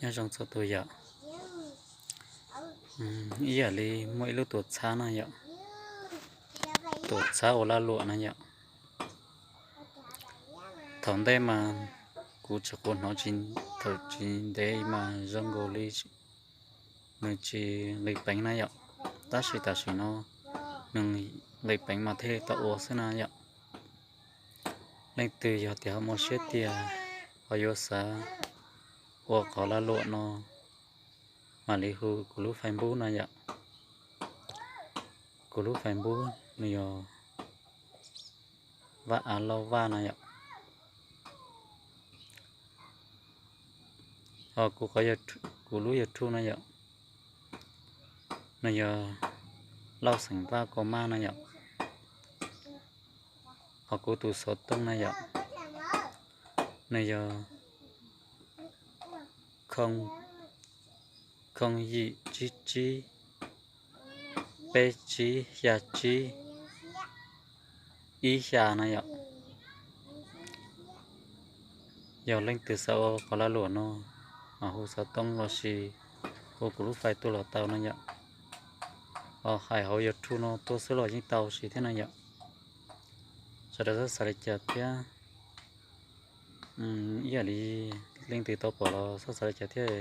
Nyob zoo txhua tus yom. Ib yam li muaj ib lub tuam txhab no yom, tuam txhab ua laj luam no yom. Thaum ntej mas kuv tseem hnov thaum tsis ntev mas zoo nkaus li nws tsis nqis peev na yom, tab sis tam sim no nws nqis peev mas thiaj li tau ua xwb na yom. Leej twg yog tias ho muaj siab tiag ho yuav xav ua qhov laj luam no, mam li hu kuv lub Facebook no yom. Kuv lub Facebook nws yog Vaj Av Lauj Vaj no yom. Ho kuv, kuv lub YouTube no yom, nws yog Lauj Xeem Vaj Ko Maj no yom. Ho kuv tus xov tooj na yom, nws yog khoo yim tsib tsib peb tsib xya tsib ib xya na yom. Yog leej twg xav ua qhov laj luam no mas hu xov tooj los sis hu kuv lub fais tuaj los tau no yom. Ho hais hauv YouTube no tuaj xwb los yeej tau siv thiab no yom. Sawv daws txhob xav li cas thiab, ib yam li leej twg tau pom los txhob xav li cas thiab.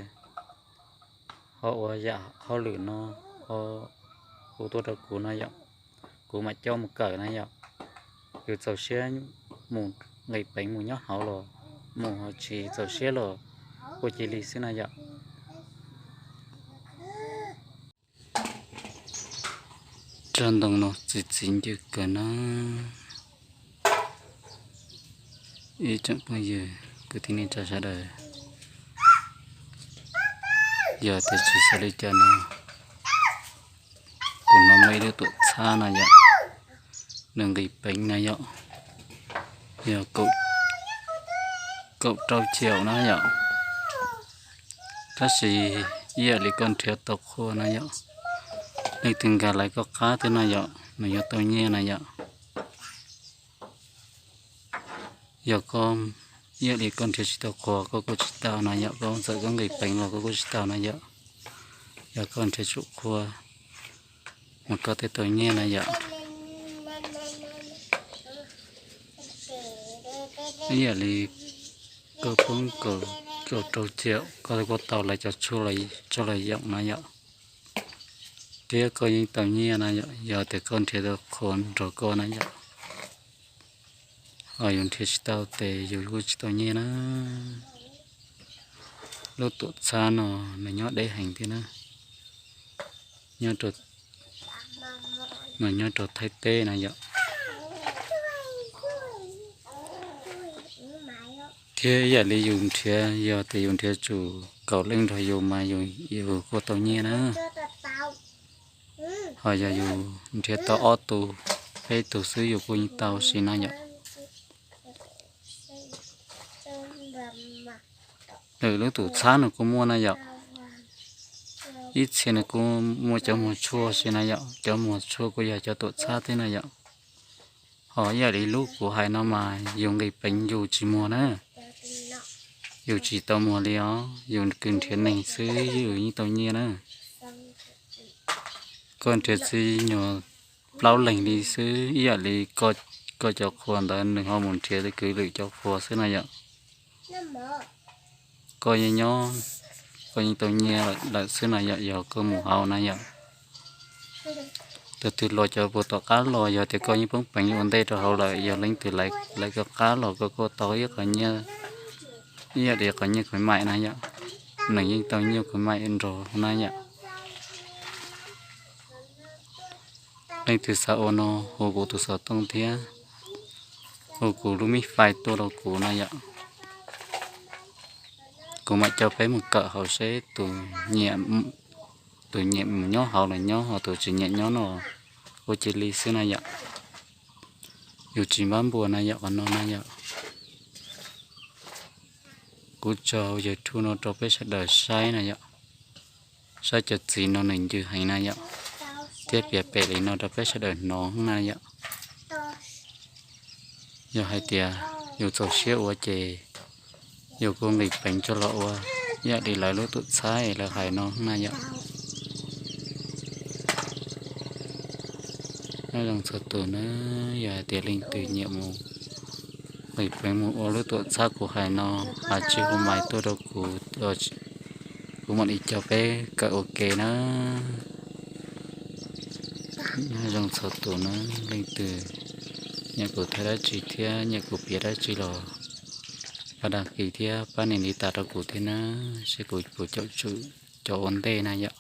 Ho ua yam hauj lwm no ho hu tuaj rau kuv no yom, kuv mam coj mus kawm na yom. Yus txaus siab mus nqis peev mus nyob hauv los mus, ho tsis txaus siab los ua cia li xwb na yom. Tsob ntoo no txi txiv ncw kawg na. Ib tsoom phooj ywg kwv tij neej tsa sawv daws, yog tias tsis xav li cas no, kuv no muaj ib lub tuam txhab na yom, nws nqis peev na yom, yog kaum rau caum na yom. Tab sis ib yam li koj nrhiav tau qhua na yom, leej twg nkag lawv koj qab thiab na yom, nws yuav tau nyiaj na yom. Yog koj ib yam li koj nrhiav tsis tau qhua koj kuj tsis tau na yom, koj txawm koj nqis peev los koj kuj tsis tau na yom. Yog koj nrhiav tsum qhua mas koj thiaj tau nyiaj na yom. Ib yam li koj poob kaum rau caum koj kuj tau lawv cov tshuaj los tso los yoom na yom. Thiab koj yeej tau nyiaj na yom, yog tias koj nrhiav tau qhua nrog koj na yom. Ho yus nrhiav tsis tau ces yus kuj tsis tau nyiaj na. Lub tuam txhab no nws nyob deb heev thiab na, nws nyob rau Thaib teb na yom. Thiab ib yam li yus nrhiav, yog tias yus nrhiav tsum kaum leej nrog yus mas yus kuj tau nyiaj na. Ho yog yus nrhiav tau ob tug, peb tug xwb yus kuj yeej tau siv na yom. Lwm lub tuam txhab nws kuj muaj na yom. Ib txhia nws kuj muaj cov muag tshuaj siv na yom, cov muag tshuaj kuj yog cov tuam txhab thiab na yom. Ho ib yam li lub kuv hais no mas yus nqis peev yus tsis muag na, yus tsis tau muag li os, yus kws nrhiav neeg xwb yus yeej tau nyiaj na. Koj nrhiav txwv nyuag plaub leeg li xwb, ib yam li koj cov qhua ntawd nws ho mus nrhiav kwv lwm cov qhua xwb na yom. Koj yeej nyob, koj yeej tau nyiaj lawm xwb na yom, yog koj mus hauv na yom. Tus twg los cov puag tom qab los yog tias koj yeej poob peev ua ntej rau hauv lawm, yog leej twg lawv koj qab los koj kuj tau ib qho nyiaj, ib yam li qhov nyiaj khwv maim na yom. Nws yeej tau nyiaj khwv maim nrog na yom. Leej twg xav ua no hu kuv tus xov tooj thiab hu kuv lub mib fais tuaj rau kuv na yom. Kuv mam coj peb mus kawm hauv seb tus nyiam mus nyob hauv los nyob, ho tus tsis nyiam nyob no ua cia li xwb na yom. Yus tsis npab npua na yom, qhov no na yom. Kuv tso YouTube no rau peb sawv daws saib na yom. Saib cov txiv no nws ncw heev na yom, thiab piav pem li no rau peb sawv daws hnov na yom. Yog hais tias yus txaus siab ua ces yus kuj nqis peev coj los ua. Yog li lawv lub tuam txhab lawv hais no na yom. Nyob zoo txhua tus na, yog hais tias leej twg nyiam mus, leej twg mus ua lub tuam txhab kuv hais no, hais tsis hu mais tuaj rau kuv, kuv mam li coj peb kawm ua ke na. Nyob zoo txhua tus na, leej twg nyiam kuv thaij dab tsi thiab nyiam kuv piav dab tsi los pab dag kis thiab pab nias li tas rau kuv thiab na, seb kuv puas caum tsum cov ua ntej na yom.